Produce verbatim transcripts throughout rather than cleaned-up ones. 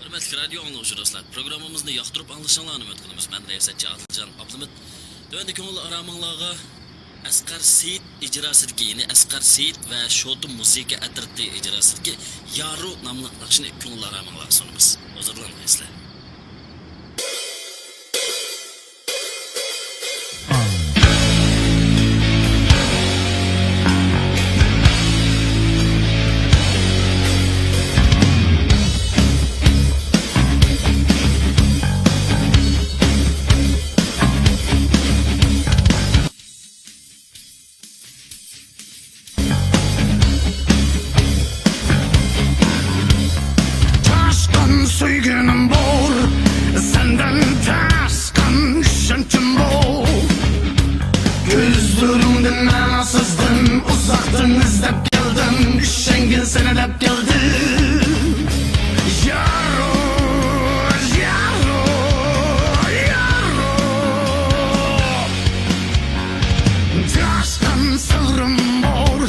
ھۆرمەتلىك رادىيو ئاڭلىغۇچى دوستلار، پروگراممىمىزنى ياقتۇرۇپ ئاڭلىشىڭلارنى ئۈمىد قىلىمىز. مەن رىياسەتچى ئادىلجان ئابلىمىت. تۆۋەندە كۆڭۈل ئارامىڭلارغا ئەسقەر سېيىت ئىجراسىدىكى، يەنى ئەسقەر سېيىت ۋە شوتا مۇزىكا ئەترىتى ئىجراسىدىكى يارۇ ناملىق ناخشىنى كۆڭۈل ئارامىڭلارغا سۇنىمىز. ھۇزۇرلىنىڭلار. تاشقان سۆيگۈنۈم بار، سەندىن تاشقان ئىشەنچىم بار. كۆزلىرىڭدىن مەناسىزدىن ئۇزاقتىن ئىزدەپ كەلدىم، ئىشەنگىن سېنى دەپ كەلدىم. يارۇ، يارۇ، يارۇ. تاشقان سەۋرىم بار،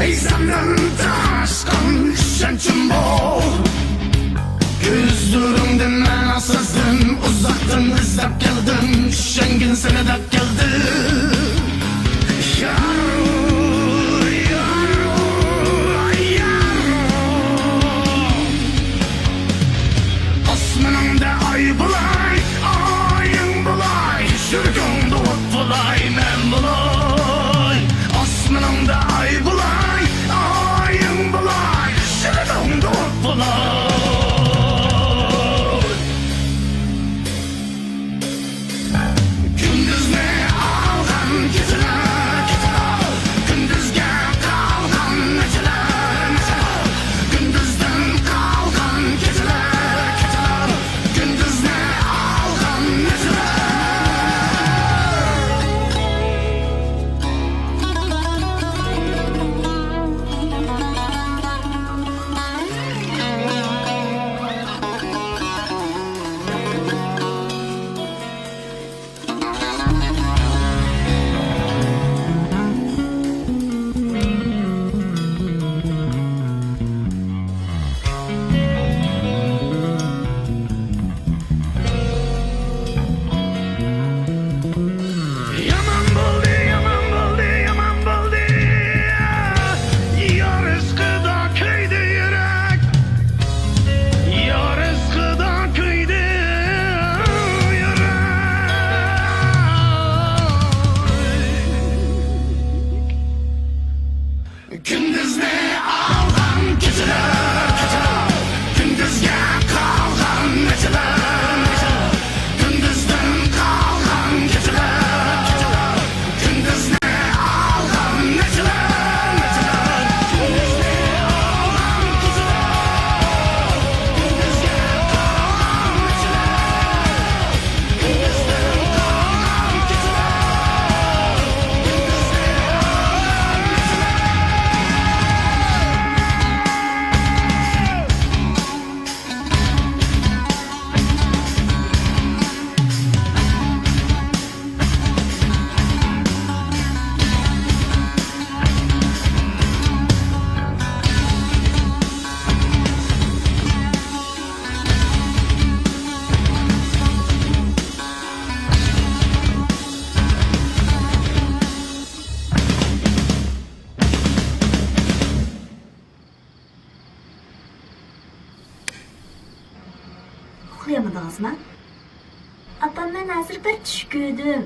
ئەي سەندىن تاشقان ئىشەنچىم بار. كۆزلىرىڭدىن مەناسىزدىن ئۇزاقتىن ئىزدەپ كەلدىم، ئىشەنگىن سېنى دەپ كەلدىم. يارۇ، يارۇ، يارۇ. ئاسمىنىڭدا ئاي بولاي، ئايىڭ بولاي، يۈرىكىڭدە ئوت بولاي، مەن بولاي. ئاسمىنىڭدا ئاي بولاي، ئايىڭ بولاي، يۈرىكىڭدە ئوت بولاي. كۈندۈزنى ئالغان كېچىلەر، كېچىلەر. كۈندۈزگە قالغان نېچىلەر، نېچىلەر. كۈندۈزدىن قالغان كېچىلەر، كېچىلەر. كۈندۈزنى ئالغان نېچىلەر. يامان بولدى، يامان بولدى، يامان بولدى. يارىسقىدا كۆيدى يۈرەك. يارىسقىدا كۆيدى يۈرەك. كۈندۈزنى ئالغان كېچىلەر، كېچىلەر. كۈندۈزگە قالغان نېچىلەر، نېچىلەر. كۈندۈزدىن قالغان كېچىلەر، كېچىلەر. كۈندۈزنى ئالغان نېچىلەر، نېچىلەر. كۈندۈزنى ئالغان كېچىلەر، كۈندۈزگە قالغان نېچىلەر. ئۇخلىيالمىدىڭىزمۇ؟ ئاپام، مەن ھازىر بىر چۈش كۆردۈم.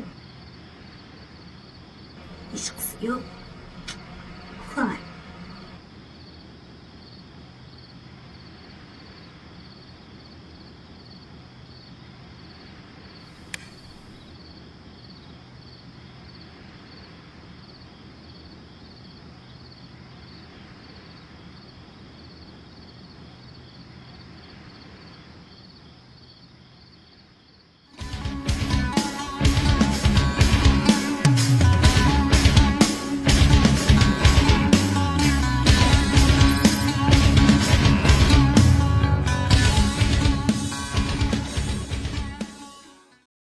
ھېچقىسى يوق.